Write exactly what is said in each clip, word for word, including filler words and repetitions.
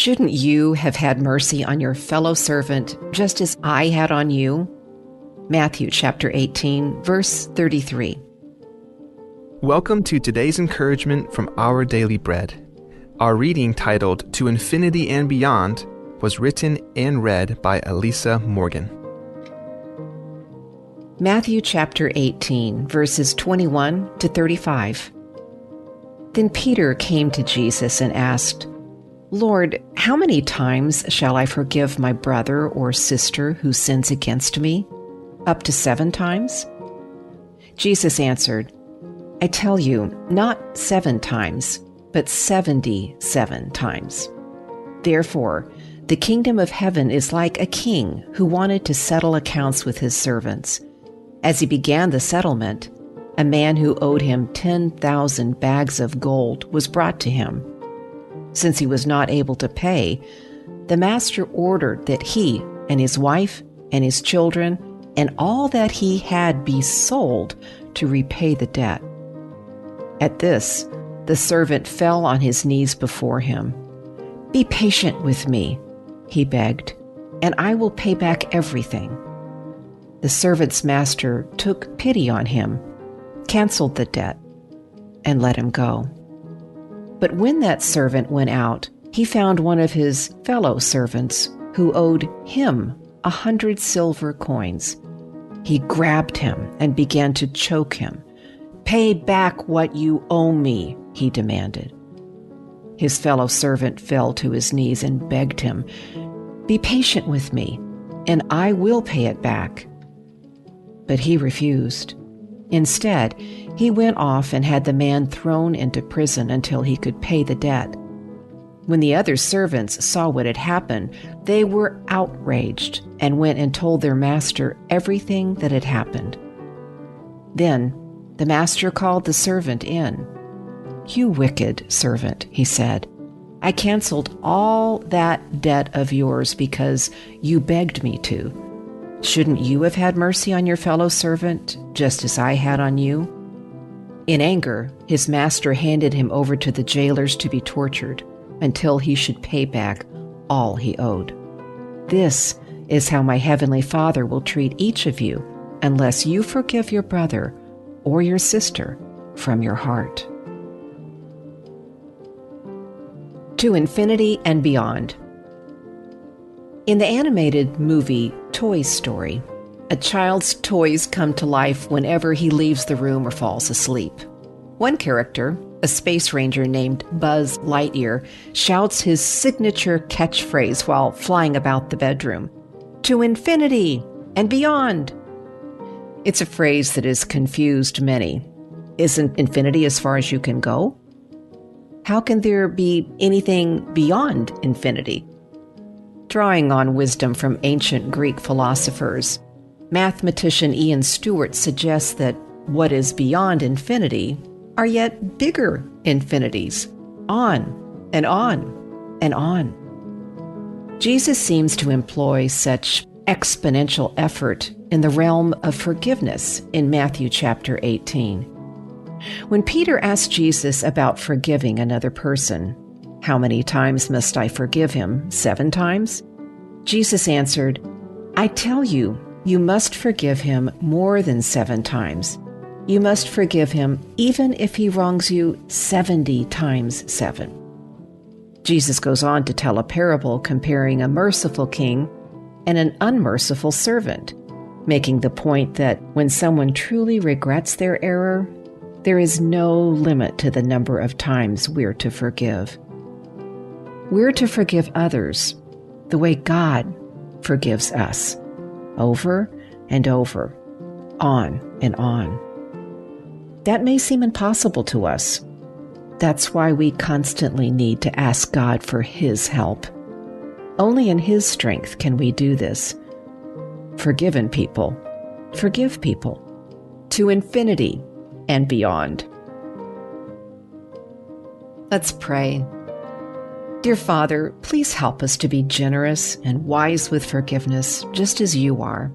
Shouldn't you have had mercy on your fellow servant, just as I had on you? Matthew chapter eighteen, verse thirty-three. Welcome to today's encouragement from Our Daily Bread. Our reading, titled To Infinity and Beyond, was written and read by Elisa Morgan. Matthew chapter eighteen, verses twenty-one to thirty-five. Then Peter came to Jesus and asked, "Lord, how many times shall I forgive my brother or sister who sins against me? Up to seven times?" Jesus answered, "I tell you, not seven times, but seventy-seven times. Therefore, the kingdom of heaven is like a king who wanted to settle accounts with his servants. As he began the settlement, a man who owed him ten thousand bags of gold was brought to him. Since he was not able to pay, the master ordered that he and his wife and his children and all that he had be sold to repay the debt." At this, the servant fell on his knees before him. "Be patient with me," he begged, "and I will pay back everything." The servant's master took pity on him, canceled the debt, and let him go. But when that servant went out, he found one of his fellow servants who owed him a hundred silver coins. He grabbed him and began to choke him. "Pay back what you owe me," he demanded. His fellow servant fell to his knees and begged him, "Be patient with me, and I will pay it back." But he refused. Instead, he went off and had the man thrown into prison until he could pay the debt. When the other servants saw what had happened, they were outraged and went and told their master everything that had happened. Then the master called the servant in. "You wicked servant," he said. "I canceled all that debt of yours because you begged me to. Shouldn't you have had mercy on your fellow servant, just as I had on you?" In anger, his master handed him over to the jailers to be tortured until he should pay back all he owed. This is how my heavenly Father will treat each of you unless you forgive your brother or your sister from your heart. To Infinity and Beyond. In the animated movie Toy Story, a child's toys come to life whenever he leaves the room or falls asleep. One character, a space ranger named Buzz Lightyear, shouts his signature catchphrase while flying about the bedroom, "To infinity and beyond!" It's a phrase that has confused many. Isn't infinity as far as you can go? How can there be anything beyond infinity? Drawing on wisdom from ancient Greek philosophers, mathematician Ian Stewart suggests that what is beyond infinity are yet bigger infinities, on and on and on. Jesus seems to employ such exponential effort in the realm of forgiveness in Matthew chapter eighteen. When Peter asked Jesus about forgiving another person, "How many times must I forgive him? Seven times?" Jesus answered, "I tell you, you must forgive him more than seven times. You must forgive him even if he wrongs you seventy times seven." Jesus goes on to tell a parable comparing a merciful king and an unmerciful servant, making the point that when someone truly regrets their error, there is no limit to the number of times we're to forgive. We're to forgive others the way God forgives us, over and over, on and on. That may seem impossible to us. That's why we constantly need to ask God for His help. Only in His strength can we do this. Forgiven people forgive people to infinity and beyond. Let's pray. Dear Father, please help us to be generous and wise with forgiveness, just as you are.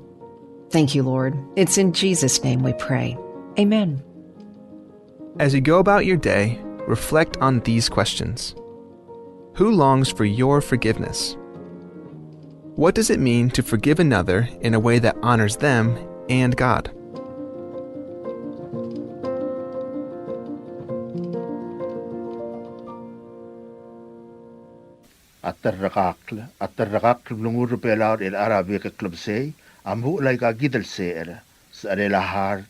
Thank you, Lord. It's in Jesus' name we pray. Amen. As you go about your day, reflect on these questions. Who longs for your forgiveness? What does it mean to forgive another in a way that honors them and God? A terrekakl, a terrekakl el blengur er Belau er chelecha er a bek el klebesei a muchel aika kid el secher, secherel a heart,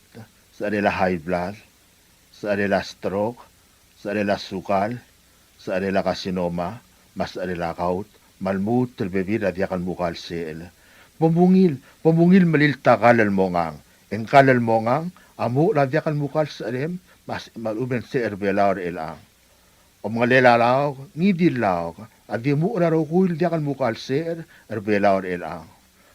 secherel a high blood, secherel a stroke, secherel a sukal, secherel a carcinoma, me a secherel a gout, me a lmuut el bebil er a diak el mukal secher. Bo mungil, bo mungil melilt a kall el mongang. E ng kall el mongang a muchel a diak el mukal secherem, me a s-, me a lechub e ng secher er Belau er chelechang. Omengelel a laok, ngii di el laok, a di muchel a rokui el diak el mukal secher er Belau er chelechang.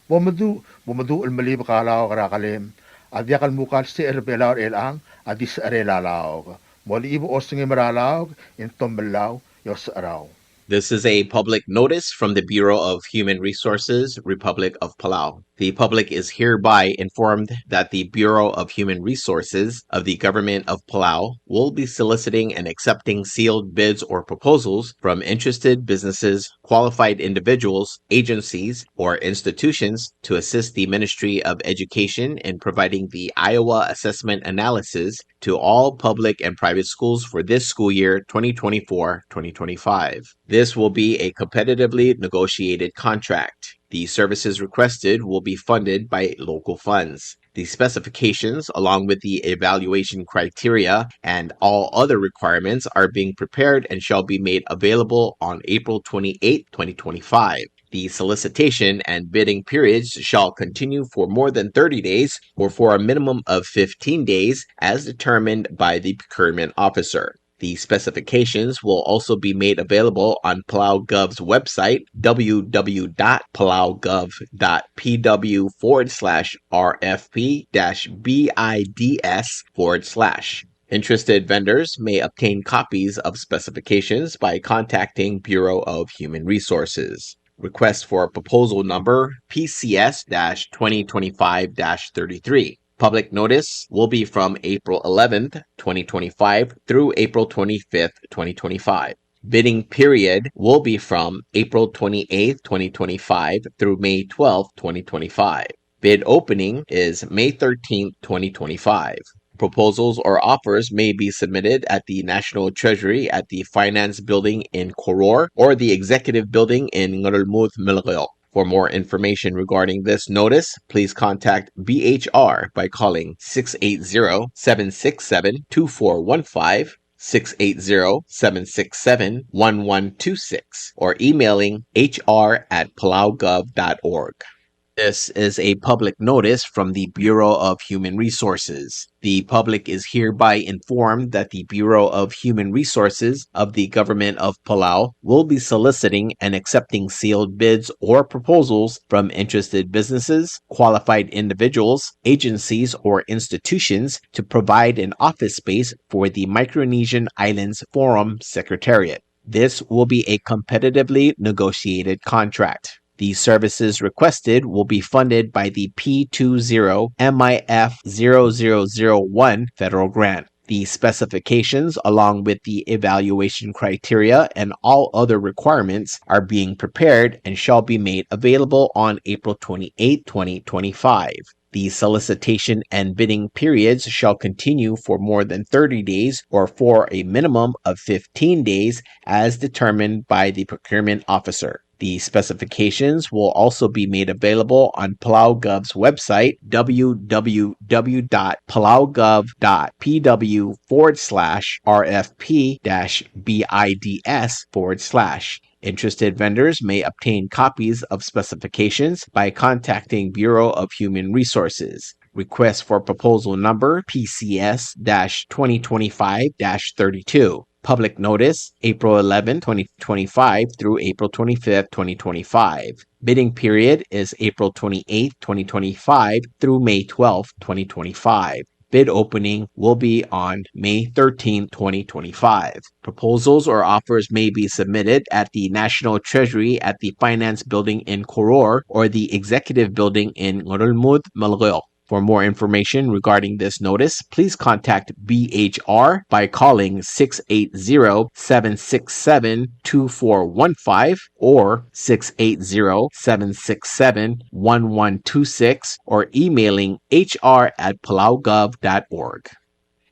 Bo meduch, bo meduch el melibek a laok er a kelem, a diak el mukal secher er Belau er chelechang a di secherel a laok. Molechibek a osengem er a laok e ng tomellau e osecherau. This is a public notice from the Bureau of Human Resources, Republic of Palau. The public is hereby informed that the Bureau of Human Resources of the Government of Palau will be soliciting and accepting sealed bids or proposals from interested businesses, qualified individuals, agencies, or institutions to assist the Ministry of Education in providing the Iowa Assessment Analysis to all public and private schools for this school year twenty twenty-four, twenty twenty-five. This will be a competitively negotiated contract. The services requested will be funded by local funds. The specifications, along with the evaluation criteria and all other requirements, are being prepared and shall be made available on April twenty-eighth, twenty twenty-five. The solicitation and bidding periods shall continue for more than thirty days or for a minimum of fifteen days as determined by the procurement officer. The specifications will also be made available on PalauGov's website, w w w dot palaugov dot p w forward slash r f p dash b i d s forward slash. Interested vendors may obtain copies of specifications by contacting Bureau of Human Resources. Request for proposal number P C S dash twenty twenty-five dash thirty-three. Public notice will be from April eleventh, twenty twenty-five through April twenty-fifth, twenty twenty-five. Bidding period will be from April twenty-eighth, twenty twenty-five through May twelfth, twenty twenty-five. Bid opening is May thirteenth, twenty twenty-five. Proposals or offers may be submitted at the National Treasury at the Finance Building in Koror or the Executive Building in Ngerulmud, Melekeok. For more information regarding this notice, please contact B H R by calling six eight zero, seven six seven, two four one five, six eight zero, seven six seven, one one two six, or emailing H R at palaugov dot org. This is a public notice from the Bureau of Human Resources. The public is hereby informed that the Bureau of Human Resources of the Government of Palau will be soliciting and accepting sealed bids or proposals from interested businesses, qualified individuals, agencies, or institutions to provide an office space for the Micronesian Islands Forum Secretariat. This will be a competitively negotiated contract. The services requested will be funded by the P two zero M I F zero zero zero one federal grant. The specifications, along with the evaluation criteria and all other requirements, are being prepared and shall be made available on April twenty-eighth, twenty twenty-five. The solicitation and bidding periods shall continue for more than thirty days or for a minimum of fifteen days as determined by the procurement officer. The specifications will also be made available on PalauGov's website, w w w dot palaugov dot p w forward slash r f p dash b i d s forward slash. Interested vendors may obtain copies of specifications by contacting Bureau of Human Resources. Request for proposal number P C S dash twenty twenty-five dash thirty-two. Public notice, April eleventh, twenty twenty-five through April twenty-fifth, twenty twenty-five. Bidding period is April twenty-eighth, twenty twenty-five through May twelfth, twenty twenty-five. Bid opening will be on May thirteenth, twenty twenty-five. Proposals or offers may be submitted at the National Treasury at the Finance Building in Koror or the Executive Building in Ngerulmud, Melekeok. For more information regarding this notice, please contact B H R by calling six eight zero, seven six seven, two four one five or six eight zero, seven six seven, one one two six or emailing H R at palaugov dot org.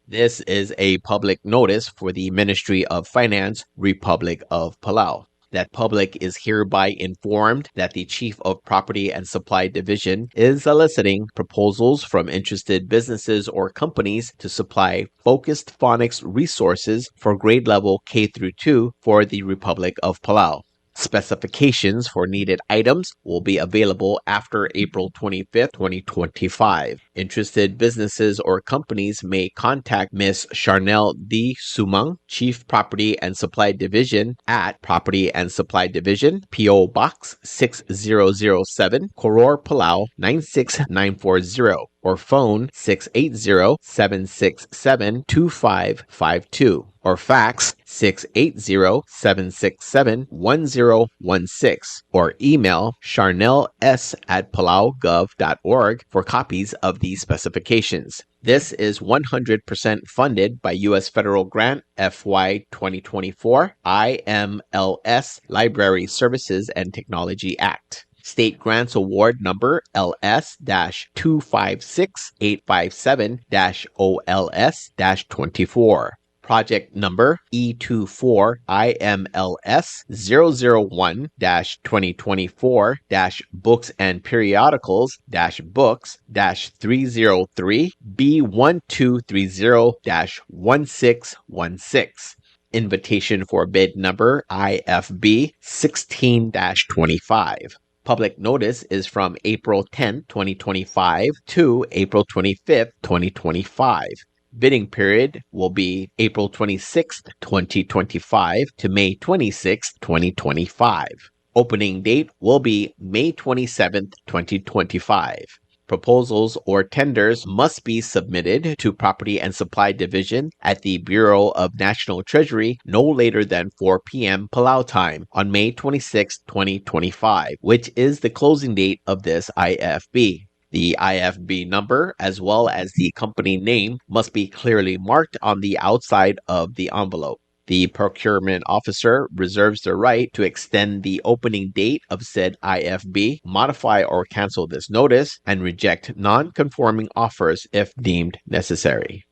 This is a public notice for the Ministry of Finance, Republic of Palau, that public is hereby informed that the Chief of Property and Supply Division is soliciting proposals from interested businesses or companies to supply focused phonics resources for grade level K through two for the Republic of Palau. Specifications for needed items will be available after April twenty-fifth, twenty twenty-five. Interested businesses or companies may contact Miss Charnel D. Sumang, Chief Property and Supply Division, at Property and Supply Division, P O Box six zero zero seven, Koror, Palau nine six nine four zero, or phone six eight zero, seven six seven, two five five two, or fax six eight zero, seven six seven, one zero one six, or email charnels at palaugov dot org for copies of these specifications. This is one hundred percent funded by U S Federal Grant F Y twenty twenty-four I M L S Library Services and Technology Act. State Grants Award Number L S dash two five six eight five seven dash O L S dash twenty-four. Project Number E two four I M L S zero zero one dash twenty twenty-four dash Books and Periodicals dash Books dash three zero three B one two three zero dash one six one six. Invitation for bid number I F B sixteen dash twenty-five. Public notice is from April tenth, twenty twenty-five to April twenty-fifth, twenty twenty-five. Bidding period will be April twenty-sixth, twenty twenty-five to May twenty-sixth, twenty twenty-five. Opening date will be May twenty-seventh, twenty twenty-five. Proposals or tenders must be submitted to Property and Supply Division at the Bureau of National Treasury no later than four p.m. Palau time on May twenty-sixth, twenty twenty-five, which is the closing date of this I F B. The I F B number, as well as the company name, must be clearly marked on the outside of the envelope. The procurement officer reserves the right to extend the opening date of said I F B, modify or cancel this notice, and reject non-conforming offers if deemed necessary.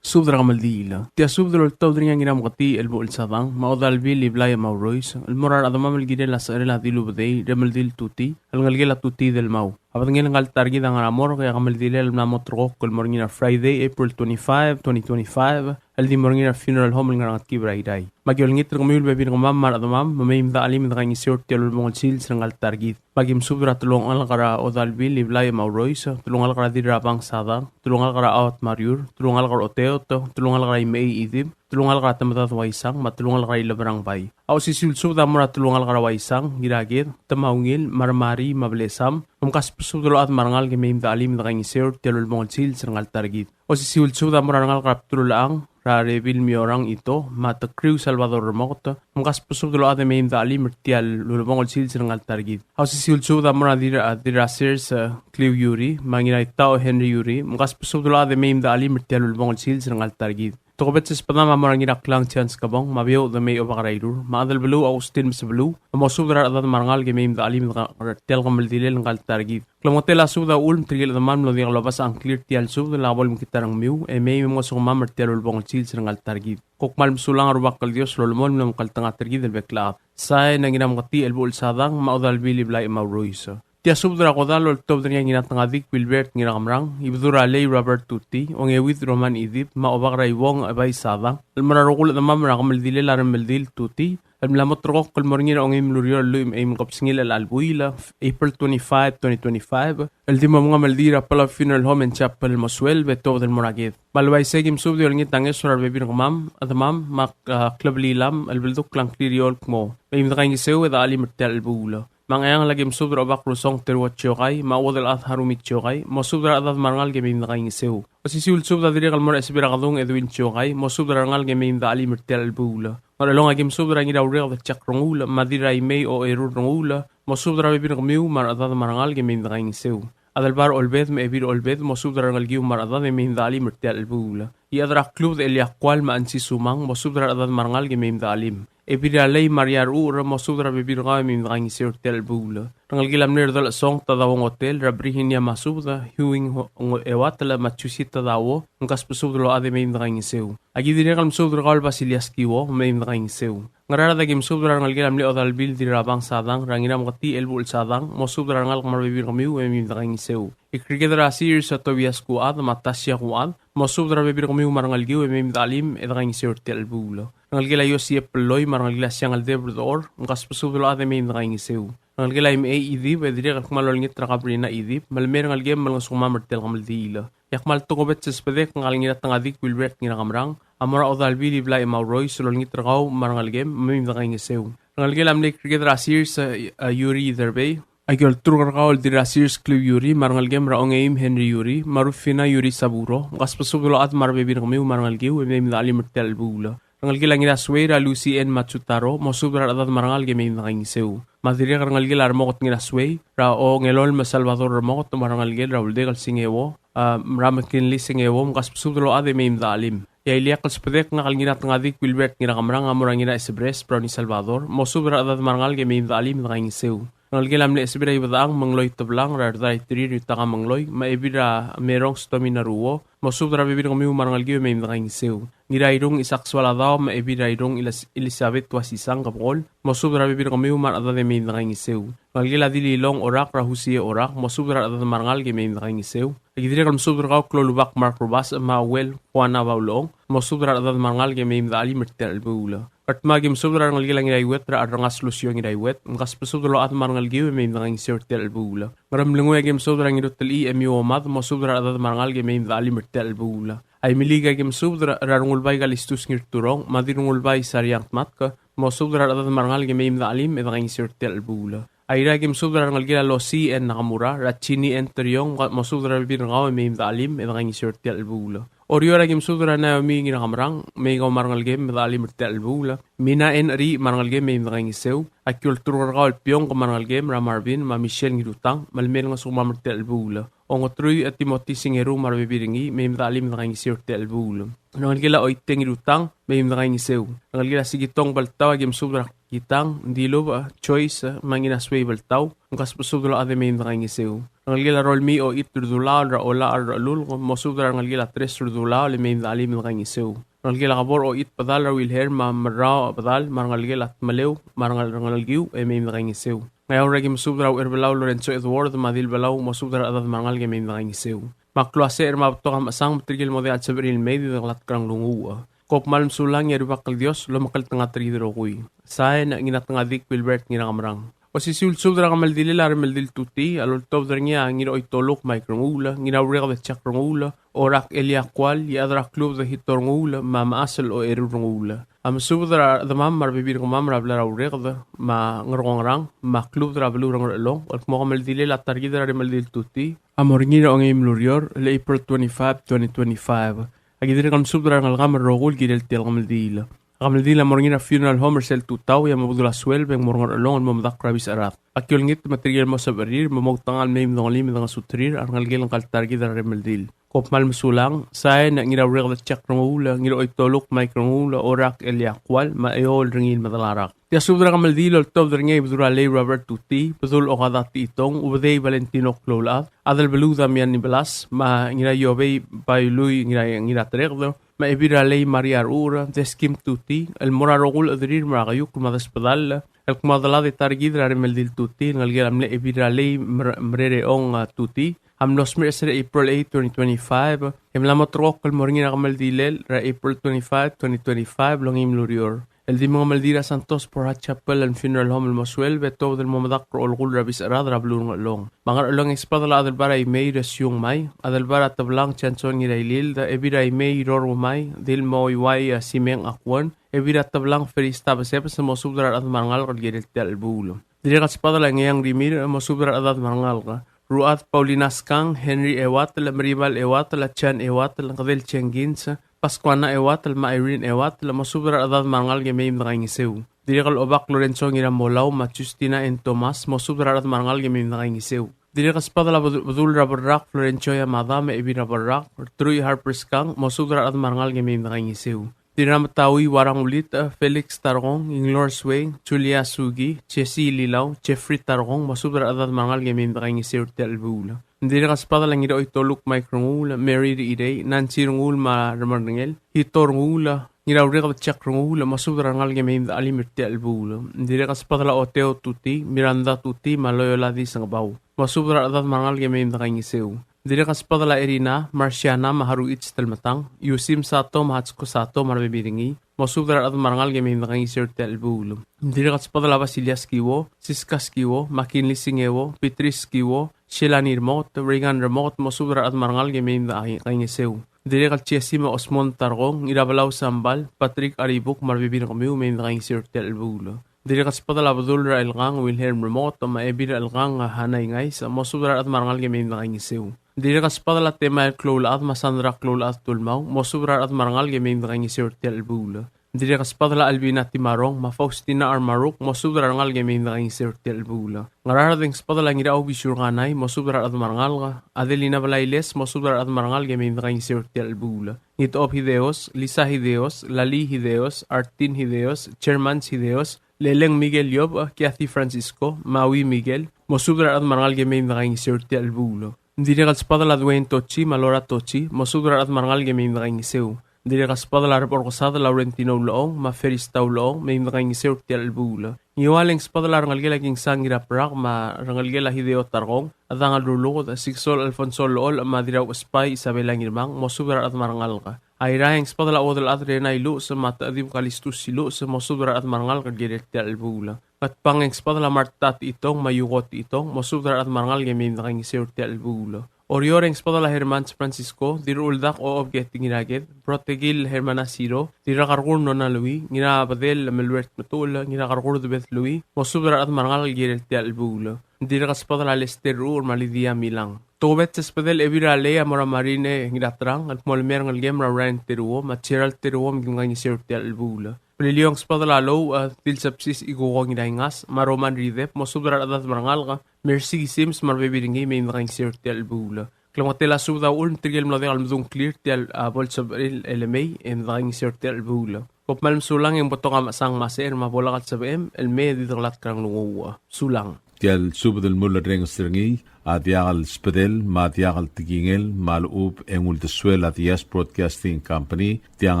Subed er a kemeldiil. Tia subed el oltobed er ngii a Ngirameketii Elbuchel Sadang, me a Odalbil Iblai Maurois, el mo er a rechedemam el kirel a secherel a Dilubedei Remeldil Tutii, el ngelekel a Tutii Delmau. A bedengel ngka el ta er kid a ngar er a morgue e a kemeldilel a mla mo ulterekokl el mo er ngii er a Friday, April twenty-five, twenty twenty-five, el di mo er ngii er a funeral home el ngar er a Ngetkib er a Irrai. Me aki olengit er kemiu el bebil er kemam me a rechedemam me mei me dechelim e dekaingeseu er tia el ulebongel sils er ngka el ta er kid. Me aki mesubed er a telungalek er a Odalbil Iblai Maurois, telungalek er a Dirrabang Sadang, telungalek er a Aot Mariur, telungalek er a Oteot, telungalek er a Imechei Idib, telungalek er a Temedad Waisang, me a telungalek er a Ileberang Bai. A osisiu el subed a mo er a telungalek er a Waisang, Ngiraked, Temaungil, me a Remari, me a Blesam, me mkasbesubed el ochad me a rengalek e mei me dechelim e dekaingeseu er tia el ulebongel sils er ngka el ta er kid. Osisiu el subed a mo er a rengalek er a Bdelulechang, er a Rebil Miorang Ito, me a Tekriu Salvador Remoket, me mkasbesubed el ochad e mei me dechelim er tia el ulebongel sils er ngka el ta er kid. A osisiu el subed a mo er a Dirra, Dirrasers, e, Kliu Yuri, me a Ngiraitau Henry Yuri, me mkasbesubed el ochad e mei me dechelim er tia el ulebongel sils er ngka el ta er kid. Tokubets el sbedam a mo er a Ngiraklang Chance Kebong, me a Beouch Demei Obak er a Irur, me a Adelbeluu Augustin Mesebeluu, me mosubed er a rechedad me a rengalek e mei me dechelim er tia el kemeldilel ngka el ta er kid. Klemengetel a subed a uchul me tirke el chedemam el mlo diak lobes a ngklir er tia el subed, e lak bo lemekngit a rengmiu, e mei me mngesukemam er tia el ulebongel sils er ngka el ta er kid. Kom kmal mesulang, a Rubak el Dios a lolemolem el omekngeltengat er kid el bek el chad. Sain a Ngirameketii Elbuchel Sadang, me a Odalbil Iblai Maurois. Tia subed er a kodall el oltobed er ngii a Ngiratengadik Wilbert Ngirakemerang, Ibedul er a Lei Robert Tutii, Ongeuid Roman Idib, me a Obak er a Iuong Ebai Sadang, el mo er a rokui el chedemam er a kemeldilel a Remeldil Tutii, el mla mo ulterekokl el mo er ngii er a ongeim el ureor el lluich me a eim el kebesengil er chelecha el buil, April twenty-five, twenty twenty-five, el di mo mengemeldiil er a Palau Funeral Home and Chapel el mo sueleb e tuobed el mo er a ked. Me a le uaisei e aki mesubed e olengit a ngeso er a rebebil er kemam, chedemam, me a, a, klebelilam, el beldukl a ngklir er eou el kmo mei me dekaingeseu e dechelim er tia el chelebuul. Me a Ngcheangel aki mesubed er a Obak Rusong Teruo Chiokai, me a Uodelchad Harumi Chiokai, mosubed er a rechedad me a rengalek e mei me dekaingeseu. Osisiu el subed a dirrek el mo er a Chesebir a Kedung Edwin Chiokai, mosubed er a rengalek e mei me dechelim er tia el chelebuul. Ngerchelong aki mesubed er a Ngiraurreked Jack Renguul, me a Dirraimei Ocherur Renguul, mosubed er a rebebil er kemiu me a rechedad me a rengalek e mei me dekaingeseu. Adelbai er a Olbed me a Ebil er a Olbed, mosubed er a rengelekiu me a rechedad e mei me dechelim er tia el chelebuul. Iechad er a Klubed Elia Kual me a Ansi Sumang, mosubed er a rechedad me a rengalek e mei me dechelim. Ebil er a Lei Maria Rechucher, mosubed er a rebebil er kau e mei me dekaingeseu er tia el chelebuul. Rengelekel a mle Redelchesong Tadao Ngotel, er a Brihinia Masubed, Huing Ho-, Ngo-, Euatel, me a Chusi Tadao, mkasbesubed el ochad e mei me dekaingeseu. Aki dirrek el mesubed er kau el Basilias Kiuo, mei me dekaingeseu. Ngaraard aki mesubed er a rengelekel a mle Odalbil Dirrabang Sadang, er a Ngirameketii Elbuchel Sadang, mosubed er a rengalek me a rebebil er kemiu e mei me dekaingeseu. Ikriked er a Sers Tobias Kuchad me a Tasia Kuchad, mosubed er a rebebil er kemiu me a rengelekiu e mei me dechelim e dekaingeseu er tia el chelebuul. Rengelekel a Iosii Epeloi me a rengelekel a Siangeldeb Rdechor, mkasbesubed el ochad e mei me dekaingeseu. Rengelekel a Imechei Idib e dirrek el kmal olengit er a Kabrina Idib, me le mei a rengelekem me lengesukemam er tia el kemeldiil. E ak kmal tokubets el sbedek ngika el Ngiratngadik Wilbert Ngirakemrang, a mo er a Odalbil Iblai Emaurois, el olengit er kau me a rengelekem, me mei me dekaingeseu. Rengelekel a mle Ikriked er a Sers, e, e, Yuri Iderbei, aki olturk er kau el Dirrasers Kliu Yuri, me a rengelekem er a Ongeim Henry Yuri, me a Rufina Yuri Saburo, mkasbesubed el ochad me a rebebil er kemiu me a rengelekiu, e mei me dechelim er tia el chelebuul. Rengelekel a Ngirasuei er a Lucy N. Matsutaro, mosubed er a rechedad me a rengalek e mei me dekaingeseu. Me a dirrek el rengelekel a Remoket Ngirasuei, er a Ongelol me a Salvador Remoket, me a rengelekel er a Uldek el Singeo, a, er a McKinley Singeo, mkasbesubed el ochad e mei me dechelim. E a ileakl el sbedek ngika el Ngiratngadik Wilbert Ngirakemrang a mo er a Ngiraesebres Brownie Salvador, mosubed er a rechedad me a rengalek e mei me dechelim e dekaingeseu. Rengelekel a mle Esebir a Ibedechang Mengloi Teblang, er a Rdaitir Yutaka Mengloi, me a Ebil er a Merong Stomi Naruo, mosubed er a rebebil er kemiu me a rengelekiu e mei me dekaingeseu. Ngirairung Isaac Sualadaob, me a Ebil er a Irung Elis-, Elizabeth Wasisang Kebekol, mosubed er a rebebil er kemiu me a rechedad e mei me dekaingeseu. Rengelekel a Dililong Orak, er a Husie Orak, mosubed er a rechedad me a rengalek e mei me dekaingeseu. Aki dirrek el mesubed er kau Klolubak Mark Rubas, me a Uel Juana Baulong, mosubed er a rechedad me a rengalek e mei me dechelim er tia el chelebuul. Ngardmau aki mesubed er a rengelekel a Ngiraiuet, er a Arrengas Lucio Ngiraiuet, mkasbesubed el ochad me a rengelekiu e mei me dekaingeseu er tia el chelebuul. Ngeremlengui aki mesubed er a Ngirutelchii Emiu Omad, mosubed er a rechedad me a rengalek e mei me dechelim er tia el chelebuul. Aimeliik aki mesubed er a, er a Rengulbai Kalistus Ngirturong, me a Dirrengulbai Sariang Tmatk, mosubed er a rechedad me a rengalek e mei me dechelim e dekaingeseu er tia el chelebuul. Airai aki mesubed er a rengelekel a Losii N. Nakamura, er a Jeannie N. Teriong, mosubed er a rebebil er kau e mei me dechelim e dekaingeseu er tia el chelebuul. Oreor aki mesubed er a Naomi Ngirakemrang, mei kau me a rengelekem me dechelim er tia el chelebuul. Mina N. Cheriich me a rengelekem e mei me dekaingeseu. Aki olturk er kau el Piong me a rengelekem, er a Marvin me a Michelle Ngirutang, me le mei el ngesukemam er tia el chelebuul. Ongeteruich a Timothy Singeru me a rebebil er ngii, mei me dechelim e dekaingeseu er tia el chelebuul. Rengelekel a Oiteng Ngirutang, mei me dekaingeseu. Rengelekel a Sikitong Beltau, aki mesubed er a Kitang, Dilubech, Joyce, me a Ngirasuei Beltau, mkasbesubed el ochad e mei me dekaingeseu. Rengelekel a Rolmii Oit Rdulaol, er a Olachel er a Chelulk, mosubed er a rengelekel a Tres Rdulaol e mei me dechelim e dekaingeseu. Rengelekel a Kebor Oit Bedal, er a Wilhelm me a Merrao Bedal, me a rengelekel a Tmeleu, me a rengel-, rengelekiu, e mei me dekaingeseu. Ngeaur aki mesubed er a Ucherbelau Lorenzo Edward, me a Dilbelau, mosubed er a rechedad me a rengalek e mei me dekaingeseu. Me a klou a secher me a betok a mechesang me tirke el mo diak el sebechir el mei e di dekelatk er a nglunguuch. Kom kmal mesulang e a Rubak el Dios a lomekngeltengat er kid el rokui. Sain, Ngiratngadik Wilbert Ngirakemrang. Osisiu el subed er a kemeldilel a Remeldil Tutii, a loltobed er ngii a Ngiraoitoluk Mike Renguul, Ngiraureked Jack Renguul, Orak Elia Kual, Iechad er a Klubed Hito Renguul, me a Mechas el Oeru Renguul. A mesubed er a rechedemam me a rebebil er kemam er a blai er a Ureked, me a Ngerkongerang, me a Klubed er a beluu er a Ngerchelong, el kmo kemeldilel a ta er kid er a Remeldil Tutii a mo er ngii er a ongeim el ureor, el April twenty-five, twenty twenty-five. Aki dirrek el mesubed er a rengelekam el rokui el kirel tia el kemeldiil. A kemeldiil a mo er ngii er a funeral home er sel tutau, e a mo bedul a sueleb e ng mo er a Ngerchelong el mo medakl er a Biserad. Aki olengit me tirke el mo sebechir, me moutekangel el mei me dongelim e dengesuterir a rengelekel ngka el ta er kid er a Remeldil. Kom kmal mesulang, sain, Ngiraureked Jack Renguul, Ngiraoitoluk Mike Renguul, Orak Elia Kual, me a Eol Rengiil Medalarak. Tia subed er a kemeldiil a oltobed er ngii a Ibedul er a Lei Robert Tutii, Bedul Okada Techitong, Ubedei Valentino Kloulechad, Adelbeluu Damian Nibelas, me a Ngiraiobei Bailui Ngira-, Ngiratereked, me a Ebil er a Lei Maria Rechucher, Deskim Tutii, el mo er a rokui el chederir me a rekeiukl me a desbedall, el kmo a delad e ta er kid er a Remeldil Tutii, el ngelekel a mle Ebil er a Lei Mer-, Mererechong, a, Tutii, a mlo smecher er a April eight, twenty twenty-five, e mla mo terrekokl el mo er ngii er a kemeldilel er a April twenty-five, twenty twenty-five, el ongeim el ureor. El di mengemeldiil er a Santos Borja Chapel and Funeral Home el mo sueleb e tuobed el mo medakl er a olekull er a Biserad er a beluu er a Ngerchelong. Me a Ngerchelong e sbedel a Adelbai er a Imei Resiung Mai, Adelbai er a Teblang Johnson Ngirailild, Ebil er a Imei Ror Umai, Dilmo Iwai, a, Simeng Akuon, Ebil er a Teblang Ferista Besebes, mosubed er a rechedad me a rengalek el kirel tia el chelebuul. Dirrek el sbedel a Ngeang Rimirch, mosubed er a rechedad me a rengalek. Ruchad Paulina Skang, Henry Ewatel, Meribal Ewatel, Chan Ewatel, Kedel Jenkins, Pascuana Ewatel, me a Irene Ewatel, mosubed er a rechedad me a rengalek e mei me dekaingeseu. Dirrek el Obak Lorenzo Ngiramolau, me a Justina N. Thomas, mosubed er a rechedad me a rengalek e mei me dekaingeseu. Dirrek el sbedel a Bedul, Bedul er a Berrak, Florencio Yamada, me a Ebil er a Berrak, Trui Harper Skang, mosubed er a rechad me a rengalek e mei me dekaingeseu. Dirrek a Metaui Warang Ulit, Felix Tarkong, Inglor Suei, Julia Sugi, Jesse Lilau, Jeffrey Tarkong, mosubed er a rechad me a rengalek e mei me dekaingeseu er tia el chelebuul. Dirrek el sbedel a Ngiraoitoluk Mike Renguul, Mary Irei, Nancy Renguul me a Remerengel, Hito Renguul, Ngiraurieked Jack Renguul, mosubed er a rengalek e mei me dechelim er tia el chelebuul. Dirrek el sbedel a Oteo Tuti, Miranda Tuti, me a Loyola Disengebau, mosubed er a rechad me a rengalek e mei me dekaingeseu. Dirrek el sbedel a Erina, Marciana, me a Haruichi Telmetang, Yusim Sato, me a Hatsuko Sato, me a rebebil er ngii, mosubed er a rechad me a rengalek e mei me dekaingeseu er tia el chelebuul. Dirrek el sbedel a Basilia Skiwo, Siska Skiwo, McKinley Singeo, Beatrice Skiwo, Sheila Nirmot, Reagan Remot, mosubed er a rechad me a rengalek e mei me dekaingeseu. Dirrek el Jesse me a Osmond Tarkong, Ngirabelau Sambal, Patrick Aribuk, me a rebebil er kemiu, mei me dekaingeseu er tia el chelebuul. Dirrek el sbedel a Bedul er a Elkang Wilhelm Remot, me a Ebil er a Elkang Hana Ingais, mosubed er a rechad me a rengalek e mei me dekaingeseu. Dirrek el sbedel a Temael Kloulechad me a Sandra Kloulechad Tulmau, mosubed er a rechad me a rengalek e mei me dekaingeseu er tia el chelebuul. Dirrek el sbedel a Albina Timarong me a Faustina Armaruk, mosubed er a rengalek e mei me dekaingeseu er tia el chelebuul. Ngaraard e ng sbedel a Ngirachau Bisiur Kanai, mosubed er a rechad me a rengalek. Adelina Blailes, mosubed er a rechad me a rengalek e mei me dekaingeseu er tia el chelebuul. Ngitob Hideos, Lisa Hideos, Lali Hideos, Artin Hideos, Germans Hideos, Leleng Miguel Yob, Kathy Francisco, Maui Miguel, mosubed er a rechad me a rengalek e mei me dekaingeseu er tia el chelebuul. Ng dirrek el sbedel a Dwayne Tochi me a Laura Tochi, mosubed er a rechad me a rengalek e mei me dekaingeseu. Ng dirrek el sbedel a Rebechor Kesad Laurentino Ulechong me a Ferista Ulechong, mei me dekaingeseu er tia el chelebuul. Ngiual e ng sbedel a rengelekel a Kingsang Ngiraprak me a rengelekel a Hideo Tarkong, a Dang el Ruluked, Siksol Alfonso Lool, me a Dirrau Espai Isabela Ngirmang, mosubed er a rechad me a rengalek. Airai e ng sbedel a Uodelchad Rena Iluches me a Techedib Kalistus Iluches, mosubed er a rechad me a rengalek el kirel tia el chelebuul. Ngatpang e ng sbedel a Marta Techitong me a Yuko Techitong, mosubed er a rechad me a rengalek e mei me dekaingeseu er tia el chelebuul. Oreor e ng sbedel a Hermans Francisco, Dirrechuldak Ochob Keti Ngiraked, Brotekil Hermana Siro, Dirrakerkur Nona Lui, Ngirabedel Meluert Metuchel, Ngirakerkur Debed Lui, mosubed er a rechad me a rengalek el kirel tia el chelebuul. Ng dirrek el sbedel a Lester Ruur me a Lydia Milang. Tokubets el sbedel Ebil er a Lei a mo er a Marine Ngiraterang el kmo le mei er a ngelekem er a Ryan Teruo me a Gerald Teruo me kim kaingeseu er tia el chelebuul. Beliliou e ng sbedel a Lou, a, Dilsebsis Ikuko Ngiraingas me a Roman Ridep, mosubed er a rechedad me a rengalek, Mercy Sims me a rebebil er ngii, mei me dekaingeseu er tia el chelebuul. Klemengetel a subed a uchul me tirke el mlo diak el medung a ngklir er tia el, a, bo lsebechir el mei e mei me dekaingeseu er tia el chelebuul. Kom kmal mesulang e ng betok a mechesang me a secher me a bo lak el sebechem el mei e di dekelatk er a nglunguuch. Mesulang. Tia el subed el mulerrenges er ngii a diak el sbedel me a diak el tekingel me a lechub e ng uldesuel a Diaz Broadcasting Company, tiang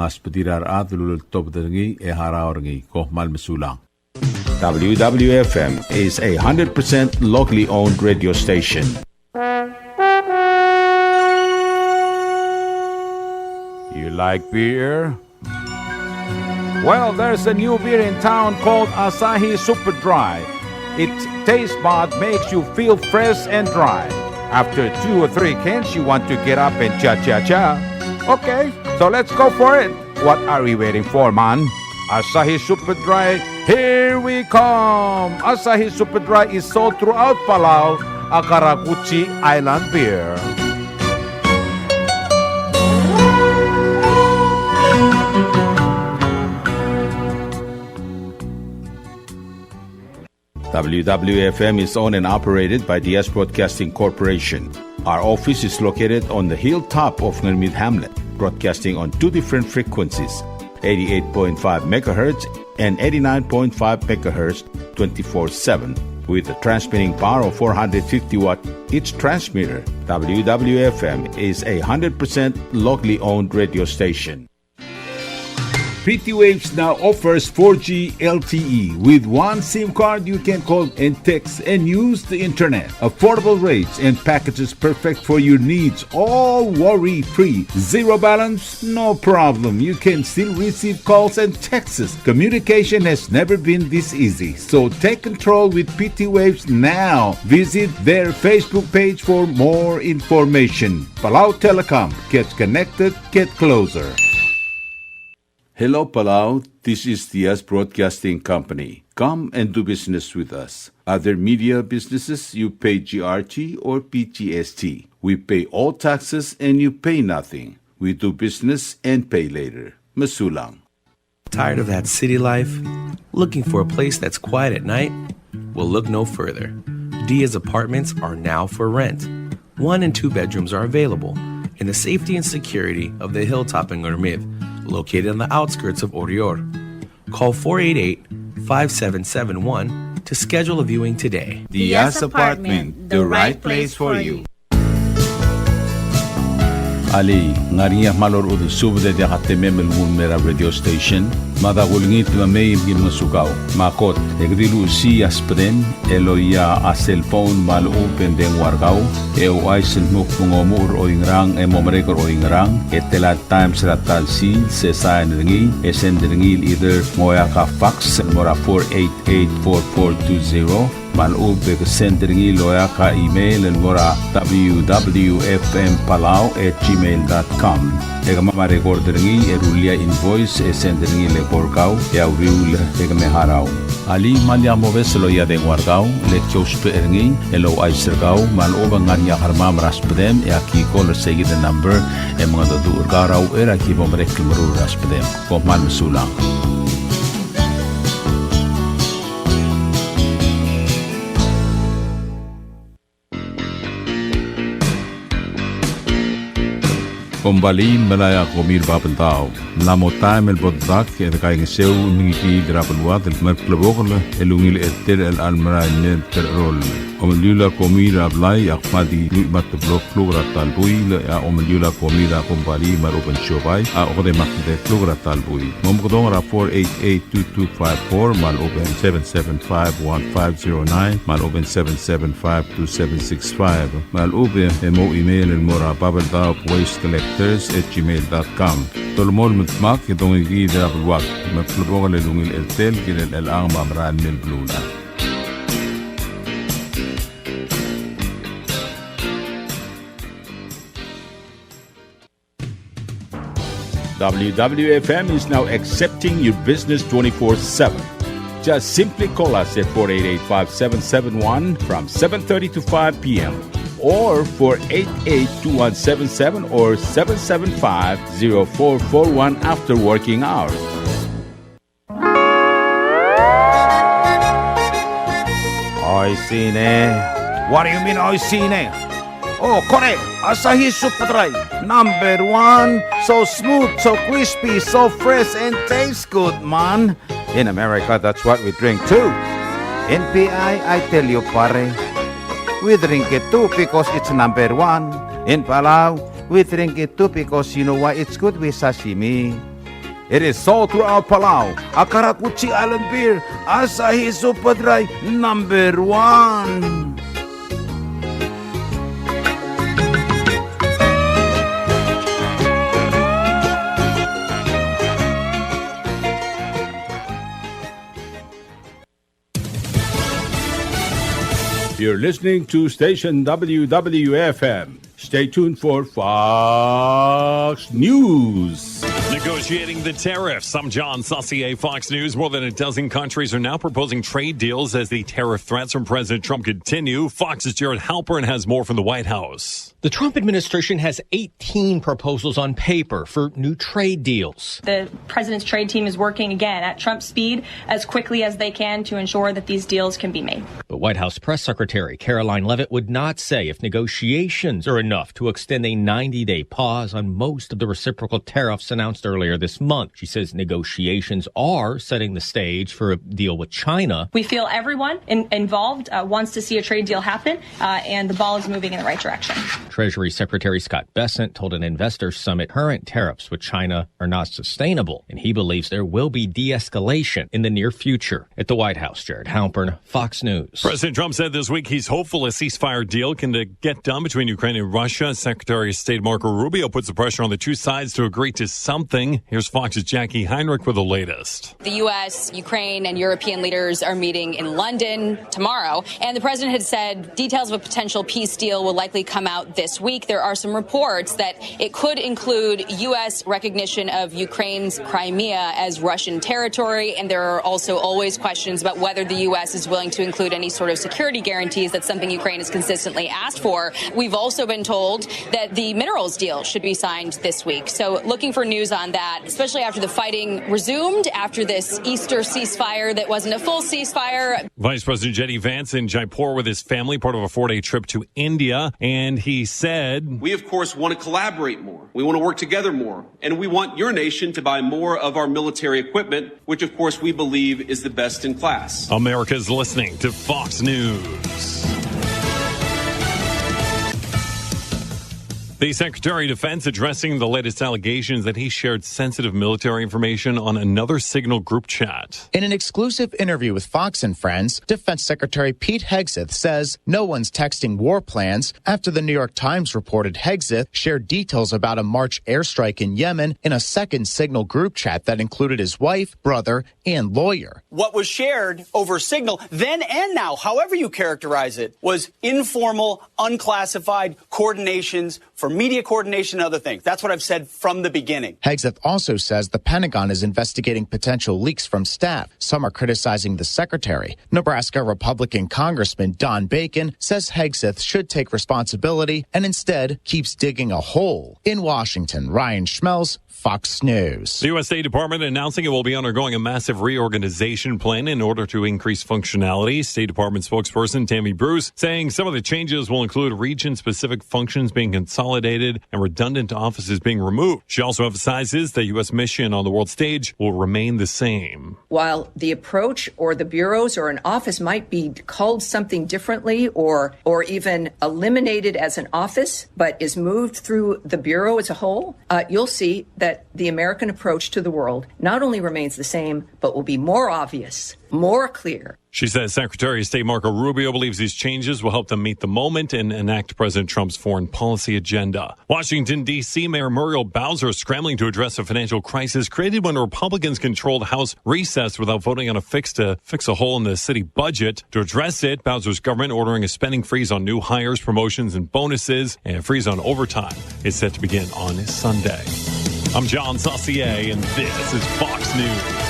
a sbedir a rechad el uleltobed er ngii e harau er ngii. Kom kmal mesulang. W W F M is a hundred percent locally owned radio station. You like beer? Well, there's a new beer in town called Asahi Super Dry. Its taste bud makes you feel fresh and dry. After two or three cans, you want to get up and cha-cha-cha. Okay, so let's go for it. What are we waiting for, man? Asahi Super Dry, here we come! Asahi Super Dry is sold throughout Palau, a karakuchi island beer. W W F M is owned and operated by Diaz Broadcasting Corporation. Our office is located on the hilltop of Ngermid Hamlet, broadcasting on two different frequencies, eighty-eight point five megahertz and eighty-nine point five megahertz, twenty-four seven, with a transmitting power of four hundred fifty watt each transmitter. W W F M is a hundred percent locally owned radio station. P T Waves now offers four G L T E. With one SIM card, you can call and text and use the internet. Affordable rates and packages perfect for your needs, all worry-free. Zero balance? No problem. You can still receive calls and texts. Communication has never been this easy. So take control with P T Waves now. Visit their Facebook page for more information. Palau Telecom. Get connected. Get closer. Hello, Palau. This is Diaz Broadcasting Company. Come and do business with us. Other media businesses, you pay G R T or P G S T. We pay all taxes and you pay nothing. We do business and pay later. Mesulang. Tired of that city life? Looking for a place that's quiet at night? Well, look no further. Diaz Apartments are now for rent. One and two bedrooms are available in the safety and security of the hilltop in Ngermid, located on the outskirts of Oreor. Call four eight eight, five seven seven one to schedule a viewing today. Diaz Apartment, the right place for you. Alii, ng ngar er ngii a kmal orechudel subed e diak a temem el nguu el mei er a radio station? Mada kulengit me mei me ki ngosukau. Me a kot, e ke di luchesii a subedem el oia a cell phone me a lechub e ng dengua er kau, e ouchais el dmu kmo ng omuchel er oingerang e mo merek er oingerang, e tela el times er a ta el sils, e sain er ngii, e send er ngii el either ng oeak a fax el mo er a four eight eight four four two zero, me a lechub e ke send er ngii el oeak a email el mo er a W W F M Palau at gmail dot com. E kemam a record er ngii e rullii a invoice e send er ngii el eko er kau e a uriul e ke me harau. Alii, me lak mobes el oia dengua er kau, le ki ousbech er ngii el ouchais er kau me a lechub e ng ngar er ngii a kermam er a subedem e aki call er seikid el number e mengedecheduch er kau er a uchei er a ki bo merek el meruul er a subedem. Kom kmal mesulang. Kombalii el melai a komi er a Babeldaob. Ng mla mo taem el bo dedak e dekaingeseu el mengikiid er a beluad el mer klebokel el ungil er tir el chelecha el merael mei el tercherol. Omeliul a komi er a blai a kmal di lluich me a teblo el kluk er a ta el buil, e a omeliul a komi er a kombalii me a lechub e ng siobai a okedei me a tede el kluk er a ta el buil. Momekedong er a four eight eight two two five four, me a lechub e ng seven seven five one five zero nine, me a lechub e ng seven seven five two seven six five, me a lechub e mo email el mo er a Babeldaob Waste Collectors at gmail dot com. Dolemolem el dmak e dongikiid er a beluad, me klebokel el ungil er tir el kirel chelechang me a merael mei el beluulechad. W W F M is now accepting your business twenty-four seven. Just simply call us at four eight eight, five seven seven one from seven thirty to five p m, or four eight eight, two one seven seven or seven seven five, zero four four one after working hours. Oishii ne. What do you mean, oishii ne? Oh, kore, Asahi Super Dry, number one. So smooth, so crispy, so fresh, and tastes good, man. In America, that's what we drink too. In P I, I tell you, pare, we drink it too because it's number one. In Palau, we drink it too because you know why? It's good with sashimi. It is sold throughout Palau. A karakuchi island beer, Asahi Super Dry, number one. You're listening to station W W F M. Stay tuned for Fox News. Negotiating the tariffs. I'm John Saucier, Fox News. More than a dozen countries are now proposing trade deals as the tariff threats from President Trump continue. Fox's Jared Halpern has more from the White House. The Trump administration has eighteen proposals on paper for new trade deals. The president's trade team is working again at Trump speed as quickly as they can to ensure that these deals can be made. But White House Press Secretary Karoline Leavitt would not say if negotiations are enough to extend a ninety-day pause on most of the reciprocal tariffs announced earlier this month. She says negotiations are setting the stage for a deal with China. We feel everyone in-, involved, uh, wants to see a trade deal happen, uh, and the ball is moving in the right direction. Treasury Secretary Scott Bessent told an investor summit current tariffs with China are not sustainable, and he believes there will be de-escalation in the near future. At the White House, Jared Halpern, Fox News. President Trump said this week he's hopeful a ceasefire deal can, uh, get done between Ukraine and Russia. Secretary of State Marco Rubio puts the pressure on the two sides to agree to something. Here's Fox's Jackie Heinrich with the latest. The U S, Ukraine, and European leaders are meeting in London tomorrow, and the president had said details of a potential peace deal will likely come out this This week, there are some reports that it could include U S recognition of Ukraine's Crimea as Russian territory, and there are also always questions about whether the U S is willing to include any sort of security guarantees. That's something Ukraine has consistently asked for. We've also been told that the minerals deal should be signed this week. So looking for news on that, especially after the fighting resumed, after this Easter ceasefire that wasn't a full ceasefire. Vice President J D Vance in Jaipur with his family, part of a four-day trip to India, and he said, We, of course, want to collaborate more. We want to work together more. And we want your nation to buy more of our military equipment, which, of course, we believe is the best in class. America's listening to Fox News. The Secretary of Defense addressing the latest allegations that he shared sensitive military information on another Signal group chat. In an exclusive interview with Fox and Friends, Defense Secretary Pete Hegseth says no one's texting war plans after the New York Times reported Hegseth shared details about a March airstrike in Yemen in a second Signal group chat that included his wife, brother, and lawyer. What was shared over Signal, then and now, however you characterize it, was informal, unclassified coordinations for media coordination and other things. That's what I've said from the beginning. Hegseth also says the Pentagon is investigating potential leaks from staff. Some are criticizing the secretary. Nebraska Republican Congressman Don Bacon says Hegseth should take responsibility and instead keeps digging a hole. In Washington, Ryan Schmelz, Fox News. The U S State Department announcing it will be undergoing a massive reorganization plan in order to increase functionality. State Department spokesperson Tammy Bruce saying some of the changes will include region-specific functions being consolidated and redundant offices being removed. She also emphasizes the U S mission on the world stage will remain the same. While the approach or the bureaus or an office might be called something differently or, or even eliminated as an office, but is moved through the bureau as a whole, uh, you'll see that the American approach to the world not only remains the same, but will be more obvious, more clear. She says Secretary of State Marco Rubio believes these changes will help them meet the moment and enact President Trump's foreign policy agenda. Washington, D C Mayor Muriel Bowser scrambling to address a financial crisis created when Republicans controlled House recess without voting on a fix to fix a hole in the city budget. To address it, Bowser's government ordering a spending freeze on new hires, promotions, and bonuses, and a freeze on overtime is set to begin on Sunday. I'm John Saucier, and this is Fox News.